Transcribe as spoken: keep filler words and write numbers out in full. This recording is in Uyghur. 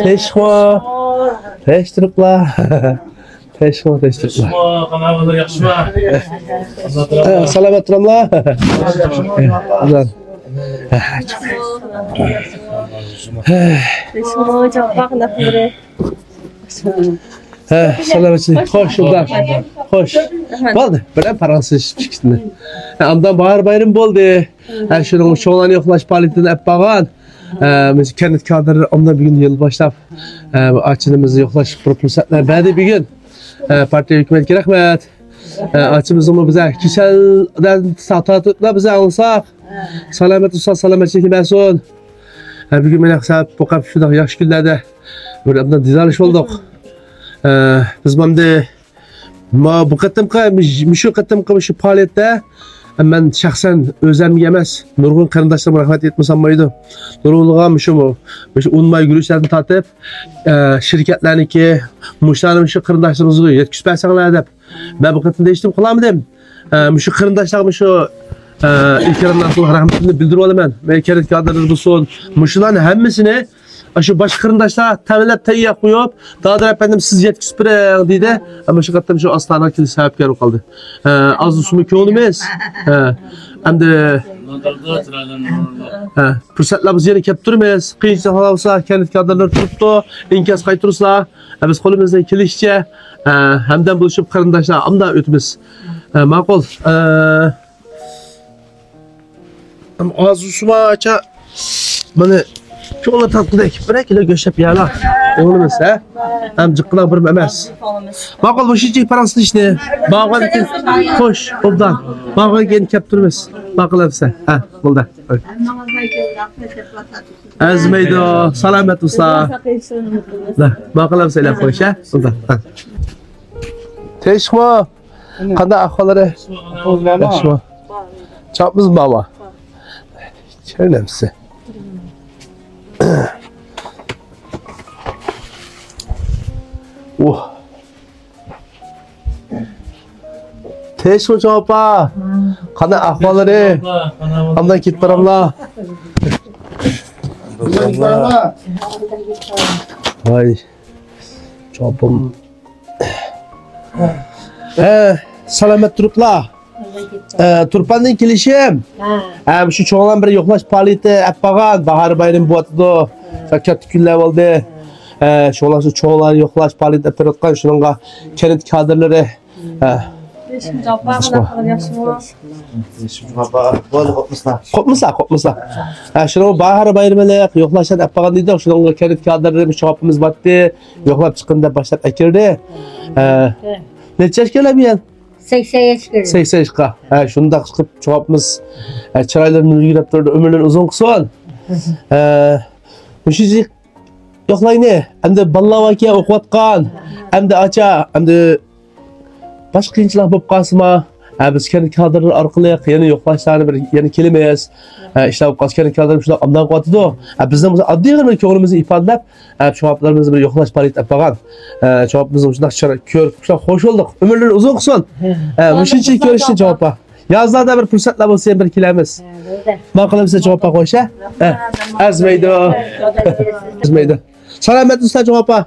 تېشىقمۇ؟ تېشىقتۇرۇپلا. تېشىقمۇ، تېشىقتۇرۇپلا. قانداق ئەھۋاللار، ياخشىمۇ؟ ئە، سالامەت تۇراملا؟ تېشىقمۇ، جاپا، قانداق بولدى؟ ھە، سالامەتچىلىك. خوش، ئۇلداش. خوش. بولدى، بىرەر پاراڭلىشىپ چىقىشتىن. ئاندىن باھار بايرىمى بولدى. ھە، شۇنىڭ چوڭلارنى يوقلاش پائالىيىتىنى ئەپ بارغان. ھە، مۇشۇ كەنت كادىرلىرى ئاندىن بۈگۈن يىل باشلاپ، ھە، ئاچىنىمىزنى يوقلاش بىر پۇرسەتلەر بەردى بۈگۈن. ھە، پارتىيە ھۆكۈمەتكە رەھمەت. ھە، ئاچىمىزمۇ بىزگە كېسەلدىن تارتىپلا بىز ئاڭلىساق. سالامەت بولسا، سالامەتچىلىكى بەرسۇن. ھە، بۈگۈن مېنى ھېساب بۇ قاپ شۇنداق ياخشى كۈنلەردە بىر ئابدان دىدارلىشىپ بولدۇق. ھە، بىز ماندى ما-، بۇ قېتىمقى، مۇش-، مۇشۇ قېتىمقى مۇشۇ پائالىيەتتە مەن شەخسەن ئۆزۈمگە ئەمەس، نۇرغۇن قېرىنداشلىرىمغا رەھمەت ئېيتمىسام بولمايدۇ. نۇرغۇنلىغان مۇشۇ، مۇشۇ ئۇن ماي گۈرۈچلەردىن تارتىپ، ئە، شىركەتلەرنىڭكى، مۇشۇلارنى مۇشۇ قېرىنداشلىرىمىزغا يەتكۈزۈپ بەرسەڭلار دەپ، مەن بۇ قېتىمدا ھېچنېمە قىلالمىدىم. ئە، مۇشۇ قېرىنداشلارغا مۇشۇ، ئە، ئىكرامنامىسىغا رەھمىتىمنى بىلدۈرۈپ ئالىمەن. ۋە كەنت كادىرلىرى بولسۇن، مۇشۇلارنى ھەممىسىنى ئاشۇ باشقا قېرىنداشلار تەمىنلەپ تەييار قويۇپ، دادىر ئەپەندىم سىز يەتكۈزۈپ بېرىڭ دېدى. ئەمما شۇ قېتىم شۇ ئاستانىغا كېلىش سەۋەبكار بولۇپ قالدى. ھە، ئاز بولسىمۇ كۆڭلىمىز. ھە، ئەمدى، ھە، پۇرسەتلەر بولسا يەنە كەپ تۇرىمىز. قىيىنچىلىقلار بولسا كەنت كادىرلىرى تۇرۇپتۇ، ئىنكاس قايتۇرسا، ھە، بىز قولىمىزدىن كېلىشىچە، ھە، ھەمدەم بولۇشۇپ قېرىنداشلار ئامدا ئۆتىمىز. ھە، ماقۇل. ھە، ئەم، ئازۇسىما ئاچا، مانا، كۆڭلى تارتقۇدەك بىرەر كىلو گۆش يەپ يەلا. ئوغلىمىز، ھە؟ ئەم، جىققىلا بىر ئەمەس. ماقۇل، مۇشۇنچە پاراڭلىشىشنى. ماقۇل، خوش، ئوبدان. ماقۇل، كېيىن كەپ تۇرىمىز. ماقۇل ئەمسە. ھە، بولدى. ئەرزىمەيدۇ. سالامەت بولسا. ماقۇل ئەمسە، ئېلەپ قويۇش، ھە؟ بولدى. ھە. تىنچمۇ؟ قانداق ئەھۋاللىرى؟ ياخشىمۇ؟ چاپمىز ماما. چەرنەمسە. ئۇھ. تىنچمۇ چوڭ ئاپا؟ قانداق ئەھۋاللىرى؟ ئاندىن كېتىپ باراملا. ۋاي. چوپۇم. ھە، سالامەت تۇرۇپلا. ھە، تۇرپاندىن كېلىشىم. ھە. ھە، مۇشۇ چوڭلارنى بىر يوقلاش پائالىيىتى ئەپ بارغان، باھار بايرىمى بولۇۋاتىدۇ. ھە. كاتتا كۈنلەر بولدى. ھە، شۇڭلاشقا چوڭلارنى يوقلاش پائالىيىتى ئەپ بېرىۋاتقان، شۇنىڭغا كەنت كادىرلىرى. ھە. بولدى، قوپمىسىلا. قوپمىسىلا، قوپمىسىلا. ھە، شۇنىڭغا باھار بايرىمىلىق يوقلاشنى ئەپ بارغان ئىدۇق. شۇنىڭغا كەنت كادىرلىرىمىز چوپىمىز بارتتى. يوقلاپ چىققىن دەپ باشلاپ ئەكىردى. ھە. نەچچە ياشقا كەلدى بۇ يەر؟ سەكسەن ياشقا كىردى. سەكسەن ياشقا. ھە، شۇنداق چىقىپ چوپىمىز، ھە، چىرايلىرى نۇر يۈگرەپ تۇرىدۇ، ئۆمۈرلىرىنى ئۇزۇن قىلسۇن. ھە، مۇشۇ يوقلاينى. ئەمدى بالىلار باركەن ئوقۇۋاتقان. ئەمدى ئاچا، ئەمدى باشقا قىيىنچىلىق بولۇپ قالسىمۇ، ھە، بىز كەنت كادىرلىرى ئارقىلىق يەنە يوقلاشلارنى بىر يەنە كېلىمىز. ھە، ئىشلار بولۇپ قالسا كەنت كادىرلىرى شۇنداق ئامدان قىلىۋاتىدۇ. ھە، بىزنىڭ ئاددىيغىنە كۆڭلىمىزنى ئىپادىلەپ، ھە، چوپانلىرىمىزنى بىر يوقلاش پائالىيىتى ئەپ بارغان. ھە، چوپانلىرىمىزنى شۇنداق چىراي كۆرۈپ، شۇنداق خوش بولدۇق. ئۆمۈرلىرى ئۇزۇن قىلسۇن. ھە، مۇشۇنچە كۆرۈشتى چوپان. يازلاردا بىر پۇرسەتلەر بولسا يەنە بىر كېلەمىز. ھە، بولدى. ماقۇل ئەمسە چوپان خوش، ھە؟ ھە، ئەرزىمەيدۇ. ئەرزىمەيدۇ. سالامەت بولسا چوپان.